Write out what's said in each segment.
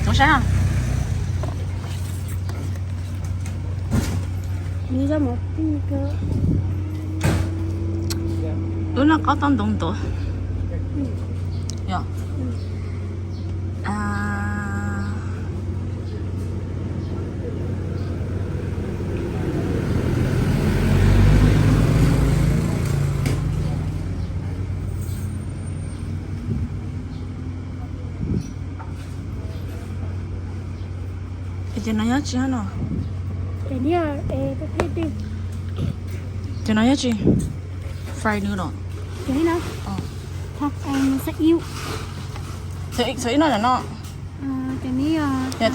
Ua saib. Wb noj qaub taub ntoo ntau. Yog. Ces no nyob tsis no? Ces no nyob tsis? Fry noodle. Txawm ib no no.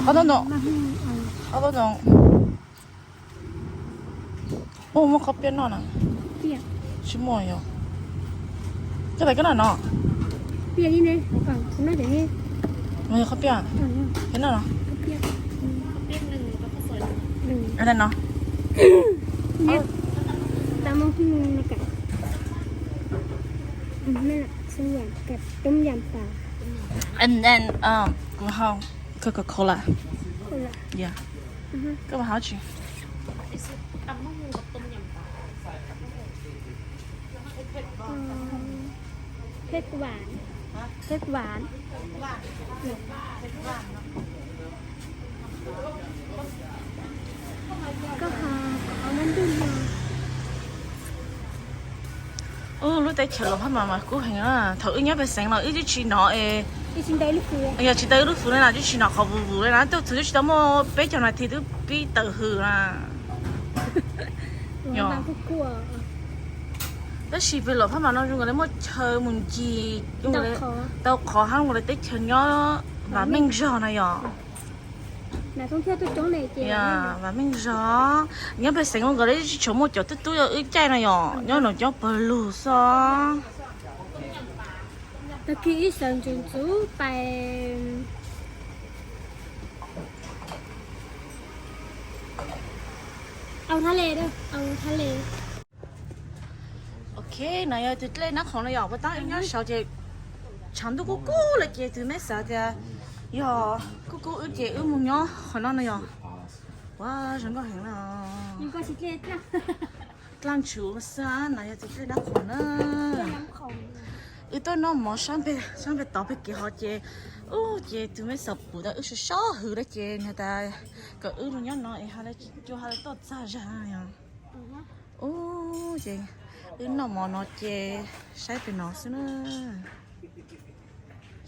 Qaub taub ntoo. Qaub taub ntoo. Ua muaj qhob piaj noj na? Tsis muaj yog. Koj tas koj noj no? No yog qhob piaj. Koj noj no? No. And then um, kuv hau Coca-Cola. Yeah. Koj hau tsis? เผ็ดหวาน เผ็ดหวาน Ub, lub teb chaws Los Phab Mas mas kub heev na. Thaum wb nyob pem xeev los wb twb tsis hnov es, yog tsis tau ib lub fwv li na, twb tsis hnov qhov vus vus li na, tuaj txog twb tsis tau muaj peb caug nas this twb pib tawm hws na. Tab sis pem Los Phab Mas no zoo nkaus li muaj chaw mus ncig, tau qhov hab zoo nkaus li teb chaws nyob vam meej zog na yom. Vam meej zog, nyob pem xeev zoo nkaus li tsis tshua muaj cov tub tub yog wb caij na yom, nyob nram cov pawg lug xwb. Tag kis ib sawv ntxuv ntxuv pais au thab le, au thab le. Ok, no yog tus dlej Nab Khoom no yom, puas tab ib nyob saud ces tshav ntuj kub kub lawm ces tus meb xav tias yog kub kub wb ces wb mus nyob qhov no no yom. Ua zoo nkauj heev na. Dlaj ntshuv xwb, no yog tus dlej Nab Khoom na. Wb tuaj noj mov sab pem tod pem kev hov ces, ub ces tus meb xav pum tau wb sab sab hws lawm ces nws tas kom wb mus nyob no es cua ha lawv tuaj txag zag yom. Ub ces wb noj mov no ces saib pem no xwb na.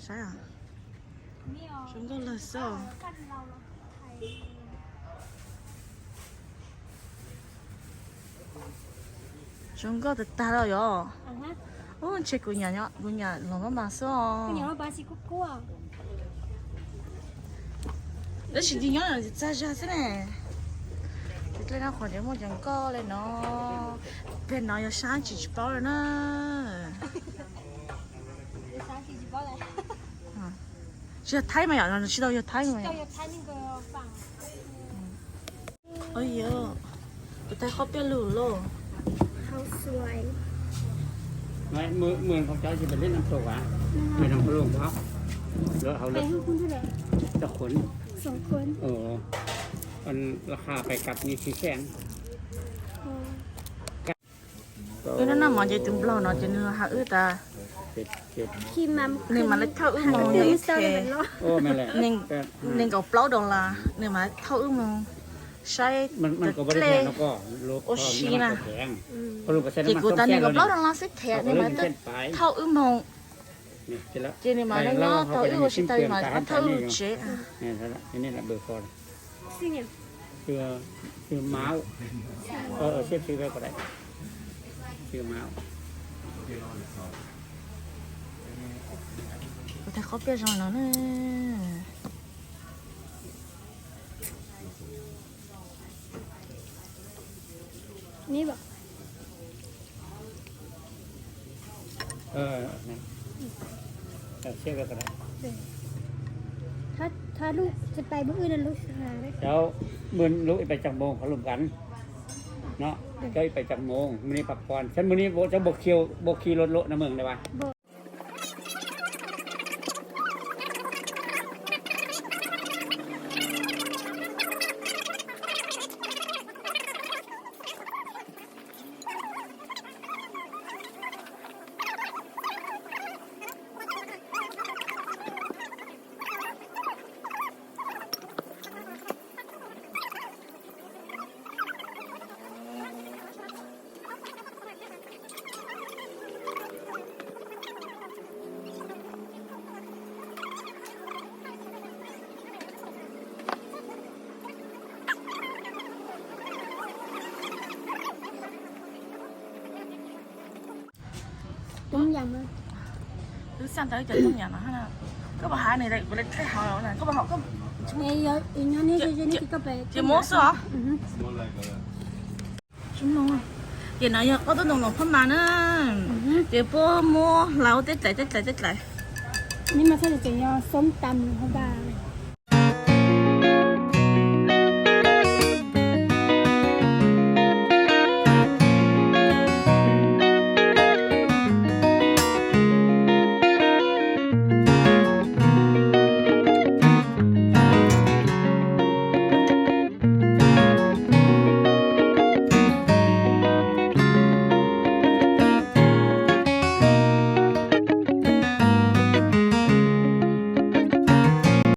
Saib, zoo nkauj lawm xwb os. Zoo nkauj tag tag lawm yom. Ub, ntshe kuv, kuv nyam Los Phab Mas xwb os. Tab sis nyob txag zag xwb ne. Tus dlej Nab Khoom ces muaj cov nkoj li no. Pem no yog sab tsis tsis paub lawm na. Tsis yog Thaib mas yom, tsis tau yog Thaib mas. Ua yog, kuv tais qhob piaj lug lauj. Wb noj noj mov ces tus nplaug no ces nws hais wb tas, nws mam li thauj wb mus, nees nkaum plaub dollar, nws mam li thauj wb mus saib dlej ua si na. Ces kuv tas nees nkaum plaub dollar xwb thiab nws mam li thauj wb mus. Ces nws mam li nyob tau wb ua si tas, nws mam li thauj wb mus tsev. Kuv tais qhob piaj zoo no na. Cov, mus lub ib pais cov moos qhov lum kan no, cov ib pais cov moos, mus ni pab pon, cov mus ni cov npau khiu, npau khiu loj loj na mws na vas. Twb xaj ntawd cov tub nyam no, koj puas hav ne, kuv le thaij hauv, koj puas hav, ces muab xwb os. Ces no yog ob tug ntoo no phab mas na, ces puab muab hlawv ua tej dlaim tej dlaim tej dlaim.